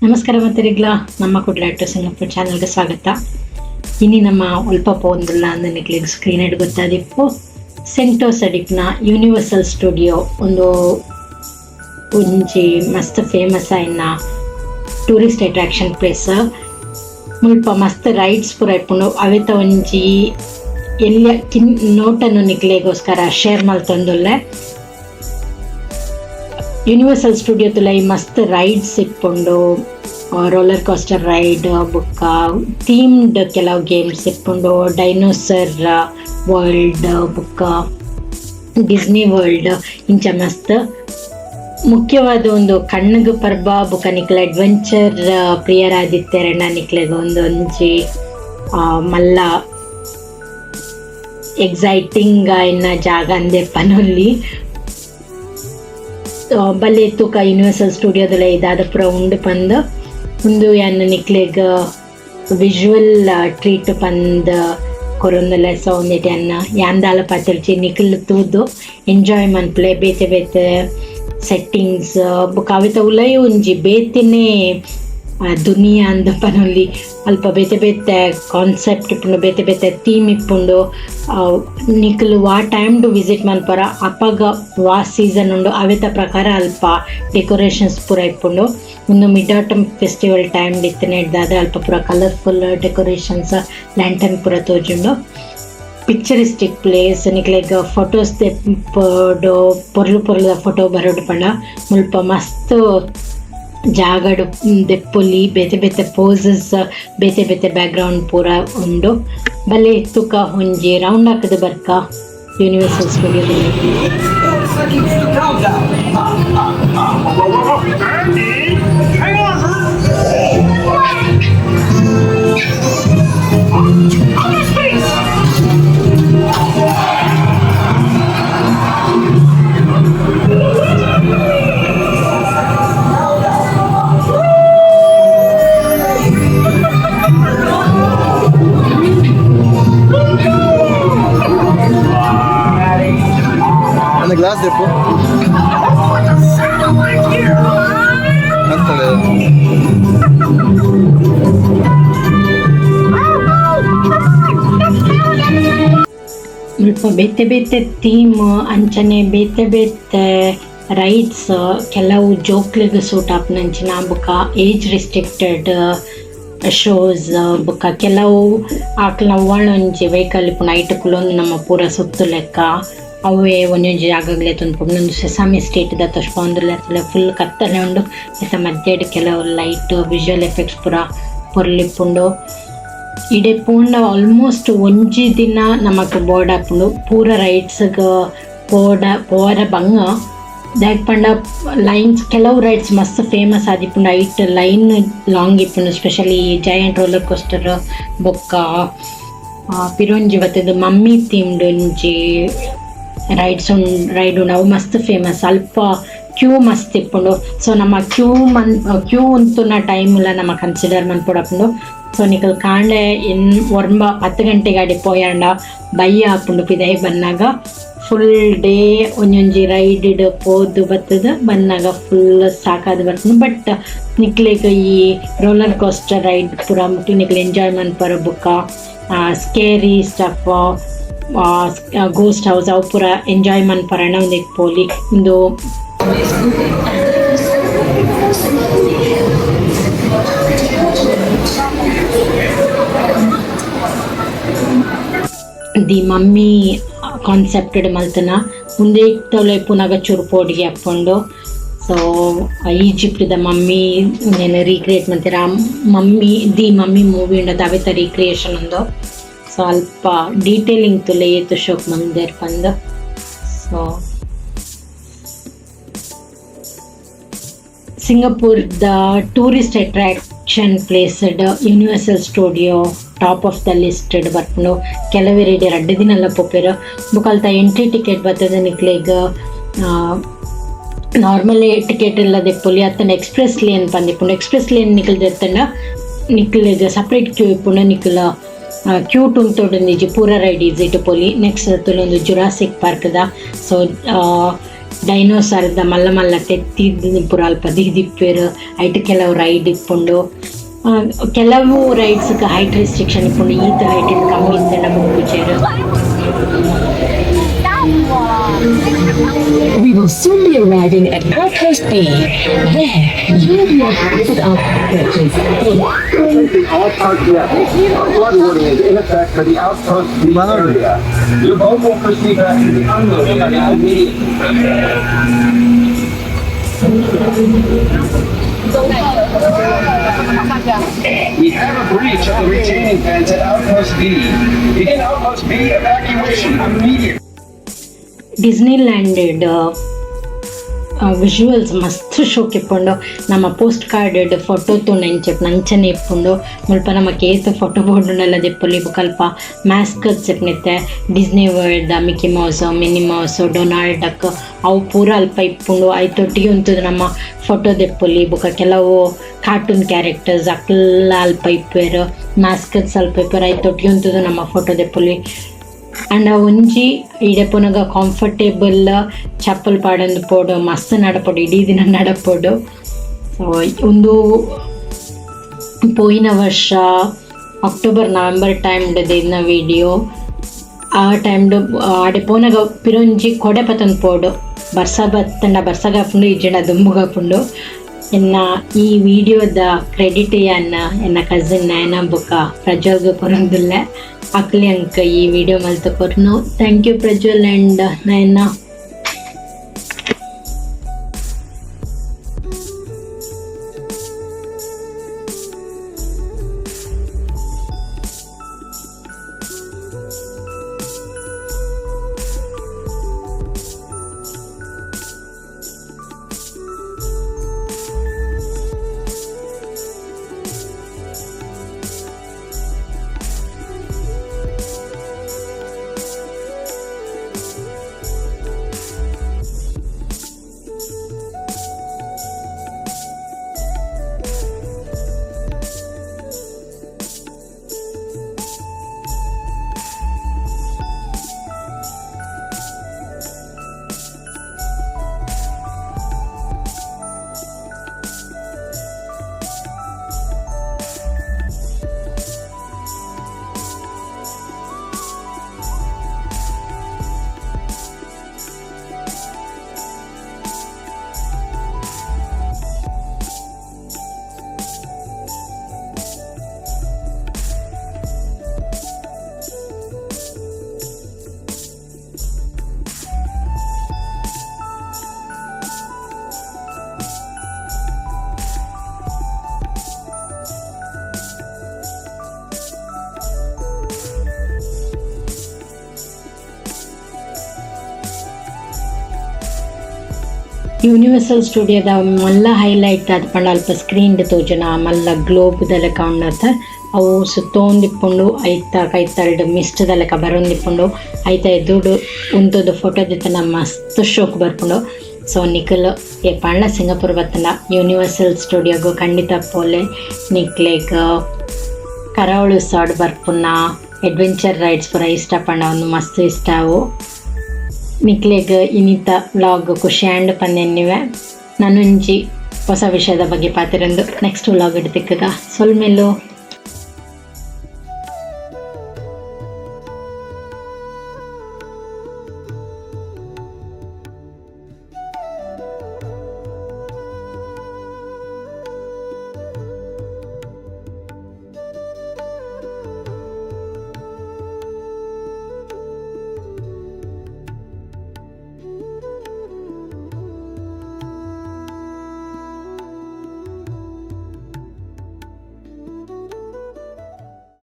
ನಮಸ್ಕಾರ ಮಾತೆರೆಗ್ಲ ನಮ್ಮ ಕುಡ್ಲಾಟು ಸಿಂಗಾಪುರ್ ಚಾನಲ್ಗೆ ಸ್ವಾಗತ. ಇನಿ ನಮ್ಮ ಒಲ್ಪ ಪೋಂದುಲ್ಲ ಅಂದ್ ನಿಕ್ಲೆಗ್ ಸ್ಕ್ರೀನ್ ಡ್ ಗೊತ್ತಾದಿಪ್ಪು. ಸೆಂಟೋಸ ಡಿಪ್ನ ಯೂನಿವರ್ಸಲ್ ಸ್ಟುಡಿಯೋ ಒಂದು ಒಂಜಿ ಮಸ್ತ್ ಫೇಮಸ್ ಆಯಿನ tourist attraction place. ಮುಲ್ಪ ಮಸ್ತ್ ರೈಡ್ಸ್ ಪೂರ ಇಪ್ಪುಂಡು. ಅವೆತ ಒಂಜಿ ಎಲ್ಯ ಕಿನ್ ನೋಟನು ನಿಕ್ಲೆಗೋಸ್ಕರ ಶೇರ್ ಮಲ್ತೊಂದುಲ್ಲೆ. ಯೂನಿವರ್ಸಲ್ ಸ್ಟುಡಿಯೋ ತುಲೈ ಮಸ್ತ್ ರೈಡ್ಸ್ ಇಪ್ಪುಂಡು. Roller coaster ride ಬೊಕ್ಕ ಥೀಮ್ಡ್ ಕೆಲವು ಗೇಮ್ಸ್ ಇಪ್ಪುಂಡು. ಡೈನೋಸರ್ ವರ್ಲ್ಡ್ ಬೊಕ್ಕ ಡಿಸ್ನಿ ವರ್ಲ್ಡ್ ಇಂಚ ಮಸ್ತ್. ಮುಖ್ಯವಾದ ಒಂದು ಕಣ್ಣುಗು ಪರ್ಬ ಬೊಕ್ಕ ನಿಕ್ಲೆ ಅಡ್ವೆಂಚರ್ ಪ್ರಿಯರಾದಿತ್ತೆರೆಂಡ ನಿಕ್ಲೆಗ್ ಒಂದೊಂಜಿ ಮಲ್ಲ ಎಕ್ಸೈಟಿಂಗ್ ಆಯಿನ ಜಾಗ ಅಂದೆ ಪನೊಲಿ. ಬಲ್ಲೆ ತೂಕ ಯೂನಿವರ್ಸಲ್ ಸ್ಟುಡಿಯೋದಲ ದಾದ ಪೂರ ಉಂಡು ಪಂದ್. ಉಂದು ಯಾನ್ ನಿಕ್ಲೆಗ್ ವಿಜುವಲ್ ಟ್ರೀಟ್ ಪಂದ್ ಕೊರೊಂದುಲ್ಲೆ. ಸೊ ಉಂದೆಟ್ ಯಾನ್ ಯಾನ್ ದಾಲ ಪಾತೆರ್ಜಿ, ನಿಕುಲು ತೂದು ಎಂಜಾಯ್ ಮನ್ಪುಲೆ. ಬೇತೆ ಬೇತೆ ಸೆಟ್ಟಿಂಗ್ಸ್ ಬೊಕ ಅವೆತ ಉಲಯಿ ಒಂಜಿ ಬೇತೆನೆ ದುನಿಯಾ ಅಂದ್ ಪನೊಲಿ. ಅಲ್ಪ ಬೇತೆ ಬೇತೆ ಕಾನ್ಸೆಪ್ಟ್ ಇಪ್ಪುಂಡು, ಬೇತೆ ಬೇತೆ ಥೀಮ್ ಇಪ್ಪುಂಡು. ನಿಕುಲು ವಾ ಟೈಮ್ ಡ್ ವಿಸಿಟ್ ಮನ್ಪರ, ಅಪಗ ವಾ ಸೀಸನ್ ಉಂಡು, ಅವೆತ ಪ್ರಕಾರ ಅಲ್ಪ ಡೆಕೋರೇಷನ್ಸ್ ಪೂರ ಇಪ್ಪುಂಡು. ಉಂದು mid atom festival time ಇತ್ತಿನೆಡ್ದಾದ್ ಅಲ್ಪ ಪೂರ colourful decorations, lantern ಪೂರ ತೋಜುಂಡು. ಪಿಕ್ಚರಿಸ್ಟಿಕ್ ಪ್ಲೇಸ್. ನಿಕ್ಲೆಗ್ ಫೋಟೋಸ್ ದೆಪ್ಪೊಡು, ಪೊರ್ಲು ಪೊರ್ಲುದ ಫೋಟೋ ಬರೊಡು ಪಂಡ ಮುಲ್ಪ ಮಸ್ತ್ ಜಾಗಡ್ ದೆಪ್ಪೊಲಿ. ಬೇತೆ ಬೇತೆ ಪೋಸಸ್, ಬೇತೆ ಬೇತೆ ಬ್ಯಾಕ್ ಗ್ರೌಂಡ್ ಪೂರ ಉಂಡು. ಬಲೆ ತೂಕ, ಒಂಜಿ ರೌಂಡ್ ಹಾಕುದು ಬರ್ಕ universal studio. Seconds to countdown. Andy, hang on. Outer space! அந்த கிளாஸ் எப்போ Satellite here! ಅಂತದೆ. ಮುಲ್ಪ ಬೇತೆ ಬೇತೆ ಥೀಮ್, ಅಂಚನೆ ಬೇತೆ ಬೇತೆ ರೈಡ್ಸ್, ಕೆಲವು ಜೋಕ್ಲೆಗ್ ಸೂಟ್ ಆಪುನಂಚಿನ ಬೊಕ age restricted shows, ಬೊಕ ಕೆಲವು ಆಕ್ಲ್ನ ಒಂಜಿ ವೆಹಿಕಲ್ ಇಪ್ಪುಂಡು, ಐಟ್ ಕುಲೊಂದು ನಮ್ಮ ಪೂರ ಸುತ್ತು ಲೆಕ್ಕ ಅವೇ ಒಂಜೊಂಜಿ ಜಾಗಗ್ ಲೆತೊಂದು ಪೋಪುಂಡು. ಉಂದು ಸೆಸಾಮಿ ಸ್ಟ್ರೀಟ್ ದ ತೋಜ್ಪಾವೊಂದುಲ್ಲೆರ್. ಫುಲ್ ಕತ್ತಲೆ ಉಂಡು. ಐತ ಮಧ್ಯಡ್ ಕೆಲವು light, visual effects ಪೂರ ಪೊರ್ಲು ಇಪ್ಪುಂಡು. ಇಡೆ ಪೋಂಡ ಆಲ್ಮೋಸ್ಟ್ ಒಂಜಿ ದಿನ ನಮಕ್ ಬೋರ್ಡ್ ಆಪುಂಡು ಪೂರ ರೈಡ್ಸ್ ಗ್ ಪೋಡ ಪೋವರ ಬಂಗ. ದಾಯೆ ಪಂಡ ಲೈನ್ಸ್, ಕೆಲವು ರೈಡ್ಸ್ ಮಸ್ತ್ ಫೇಮಸ್ ಆದಿಪ್ಪುಂಡು, ಐಟ್ ಲೈನ್ ಲಾಂಗ್ ಇಪ್ಪುಂಡು. Specially giant roller coaster ಬೊಕ್ಕ ಪಿರೊಂಜಿ ಬತ್ತುದು ಮಮ್ಮಿ ಥೀಮ್ಡ್ ಒಂಜಿ ರೈಡ್ಸ್ ರೈಡ್ ಉಂಡು, ಅವು ಮಸ್ತ್ ಫೇಮಸ್. ಅಲ್ಪ ಕ್ಯೂ ಮಸ್ತ್ ಇಪ್ಪುಂಡು. ಸೊ ನಮ್ಮ ಕ್ಯೂ ಮನ್ ಕ್ಯೂ ಉಂತುನ ಟೈಮ್ ಲ ನಮ ಕನ್ಸಿಡರ್ ಮನ್ಪೊಡಾಪುಂಡು. ಸೊ ನಿಕಲ್ ಕಾಂಡೆ ಇನ್ ಒರ್ಂಬ 10 ಗಂಟೆಗ್ ಅಡೆ ಪೋಯಾಂಡ ಬಯ್ಯ ಆಪುಂಡು ಪಿದಯಿ ಬನ್ನಗ. ಫುಲ್ ಡೇ ಒಂಜೊಂಜಿ ರೈಡ್ ಡ್ ಪೋದು ಬತ್ತುದು ಬನ್ನಗ ಫುಲ್ ಸಾಕಾದ್ ಬರ್ಪುಂಡು. ಬಟ್ ನಿಕ್ಲೆಗ್ ಈ roller coaster ride ಪೂರ ಮುಟ್ಟ ನಿಕ್ಲ್ ಎಂಜಾಯ್ ಮನ್ಪರ ಬೊಕ್ಕ scary stuff, ghost house ಅವು ಪೂರ ಎಂಜಾಯ್ ಮನ್ಪರನ ಉಂದೆಕ್ ಪೋಲಿ. ಉಂದು the mummy concept ಡ್ ಮಲ್ತುನ. ಉಂದೆಟ್ ಇಪ್ಪುನಗ ಚೂರು ಪೋಡಿಗೆ ಆಪುಂಡು. ಸೊ ಈಜಿಪ್ಟ್ ದ ಮಮ್ಮಿ ಉಂದೆನ್ ರೀಕ್ರಿಯೇಟ್ ಮಲ್ತೆರ್. ಆ mummy, the mummy movie ಉಂಡತ ಅವೆತ recreation ಉಂದು. ಸೊ ಅಲ್ಪ ಡೀಟೇಲಿಂಗ್ ತೂಲೆ ಏತ್ ಶೋಕ್ ಮಲ್ದೆರ್ ಪಂದ್. So Singapore the tourist attraction place ಡ್ universal studio top of the list ಡ್ ಬರ್ಪುಂಡು. ಕೆಲವೆರ್ ರಡ್ಡ್ ದಿನಲ ಪೋಪೆರ್. ಬೊಕ ಅಲ್ತ ಎಂಟ್ರಿ ಟಿಕೆಟ್ ಬತ್ತುದು ನಿಕ್ಲೆಗ್ ನಾರ್ಮಲ್ ಟಿಕೆಟ್ ಎಲ್ಲ ದೆಪ್ಪೊಲಿ, ಅತ್ತಂಡ ಎಕ್ಸ್ಪ್ರೆಸ್ ಲೇನ್ ಪಂದ್ ಇಪ್ಪುಂಡು. ಎಕ್ಸ್ಪ್ರೆಸ್ ಲೇನ್ ನಿಕುಲು ದೆತ್ತಂಡ ನಿಕ್ಲೆಗ್ ಸಪರೇಟ್ ಕ್ಯೂ ಇಪ್ಪುಂಡು. ನಿಕುಲು ಕ್ಯೂ ಉಂತೊಡುಂದಿಜ್ಜಿ, ಪೂರ ರೈಡ್ ಈಸಿಟ್ ಪೋಲಿ. ನೆಕ್ಸ್ಟ್ ತುಲೊಂದು ಜುರಾಸಿಕ್ ಪಾರ್ಕ್ ದ. ಸೊ ಡೈನೋಸಾರ್ದ ಮಲ್ಲ ಮಲ್ಲ ತೆತ್ತಿ ಪೂರ ಅಲ್ಪ ದಿಪ್ಪೆರ್ ಐಟ್ ಕೆಲವು ರೈಡ್ ಇಪ್ಪುಂಡು. ಕೆಲವು rides height restriction ಇಪ್ಪುಂಡು. ಈತ್ ಹೈಟ್ ಕಮ್ಮಿ ಇತ್ತ್ಂಡ ಬುಡ್ಪುಜೆರ್. We will soon be arriving at Outpost B. There, you will be with our purchase. The all parked level. A flood warning is in effect for the Outpost B area. Your boat will proceed back to the unloading area immediately. We have a breach of the retaining fence at Outpost B. Begin Outpost B evacuation immediately. Disney land visuals ಮಸ್ತ್ ಶೋಕ್ ಇಪ್ಪುಂಡು. ನಮ್ಮ post card photo ತೂಂಡ ಇಂಚ ಅಂಚನೆ ಇಪ್ಪುಂಡು. ಮುಲ್ಪ ನಮಕ್ ಏತ್ photo ಬೋಡುಂಡಲ ದೆಪ್ಪೊಲಿ. ಬೊಕ ಅಲ್ಪ ಮ್ಯಾಸ್ಕಟ್ಸ್ ಇಪ್ಪುನಿತ್ತೆ Disney world Mickey Mouse, Minnie Mouse, Donald Duck ಅವು ಪೂರ ಅಲ್ಪ ಇಪ್ಪುಂಡು. ಐತೊಟ್ಟಿಗೆ ಉಂತುದು ನಮ್ಮ ಫೋಟೋ ದೆಪ್ಪೊಲಿ. ಬೊಕ ಕೆಲವು ಕಾರ್ಟೂನ್ ಕ್ಯಾರೆಕ್ಟರ್ಸ್ ಅಕ್ಲೆಲ ಅಲ್ಪ ಇಪ್ಪುವೆರ್, ಮ್ಯಾಸ್ಕಟ್ಸ್ ಅಲ್ಪ ಇಪ್ಪುವೆರ್. ಐತೊಟ್ಟಿಗೆ ಉಂತುದು ನಮ್ಮ ಫೋಟೋ ದೆಪ್ಪೊಲಿ. ಆಂಡ ಒಂಜಿ ಇಡೆ ಪೋನಗ ಕಂಫರ್ಟೇಬಲ್ ಚಪ್ಪಲ್ ಪಾಡೊಂದು ಪೋಡು, ಮಸ್ತ್ ನಡಪೊಡು, ಇಡೀ ದಿನ ನಡಪೊಡು. ಸೊ ಉಂದು ಪೋಯಿನ ವರ್ಷ October November time ದೀನ ವಿಡಿಯೋ. ಆ ಟೈಮ್ಡ್ ಆಡೆ ಪೋನಗ ಪಿರೊಂಜಿ ಕೊಡೆ ಪತ್ತೊಂದು ಪೋಡು. ಬರ್ಸ ಬತ್ತಂಡ ಬರ್ಸಗಾಪುಂಡು, ಇಜ್ಜಿಂಡ ದುಂಬುಗಾಪುಂಡು. ಎನ್ನ ಈ ವಿಡಿಯೋದ ಕ್ರೆಡಿಟ್ ಯಾನ್ ಎನ್ನ ಕಸಿನ್ ನಯನ ಬೊಕ ಪ್ರಜ್ವಲ್ಗ್ ಕೊರೊಂದುಲ್ಲೆ. ಅಕ್ಲೆ ಅಂಕ ಈ ವಿಡಿಯೋ ಮಲ್ತ್ ಕೊರ್ನು. Thank you, Prajwal and Nayana. Universal ಸ್ಟುಡಿಯೋದ ಮಲ್ಲ ಹೈಲೈಟ್ ದಾದ ಪಂಡ ಅಲ್ಪ ಸ್ಕ್ರೀನ್ ತೋಜುನ ಮಲ್ಲ ಗ್ಲೋಬ್ ದ ಲೆಕ ಉಂಡತ. ಅವು ಸುತ್ತೊಂದಿಪ್ಪುಂಡು. ಐತ ಕೈತಲ್ಡ್ ಮಿಸ್ಟ್ ದ ಲೆಕ ಬರೊಂದಿಪ್ಪುಂಡು. ಐತ ಎದುರುಡು ಉಂತುದು ಫೋಟೋ ದೆತ್ತುಂಡ ಮಸ್ತ್ ಶೋಕ್ ಬರ್ಪುಂಡು. ಸೊ ನಿಕುಲು ಏಪಾಂಡ್ಲ ಸಿಂಗಾಪುರ್ ಬತ್ತುಂಡ ಯೂನಿವರ್ಸಲ್ ಸ್ಟುಡಿಯೋಗು ಖಂಡಿತ ಪೋಲೆ. ನಿಕ್ಲೆಗ್ ಕರಾವಳಿ ಉತ್ಸವಡ್ ಬರ್ಪುನ ಅಡ್ವೆಂಚರ್ ರೈಡ್ಸ್ ಪೂರ ಇಷ್ಟ ಪಂಡ ಉಂದು ಮಸ್ತ್ ಇಷ್ಟ ಅವು. ನಿಕ್ಲೆಗ್ ಇನಿತ ವ್ಲಾಗ್ ಖುಷಿ ಆಂಡ್ ಪಂದೆನ್ನಿವೆ. ನನೊಂಜಿ ಹೊಸ ವಿಷಯದ ಬಗ್ಗೆ ಪಾತೆರೊಂದು ನೆಕ್ಸ್ಟ್ ವ್ಲಾಗ್ ತಿಕ್ಕುಗ. ಸೊಲ್ಮೆಲು.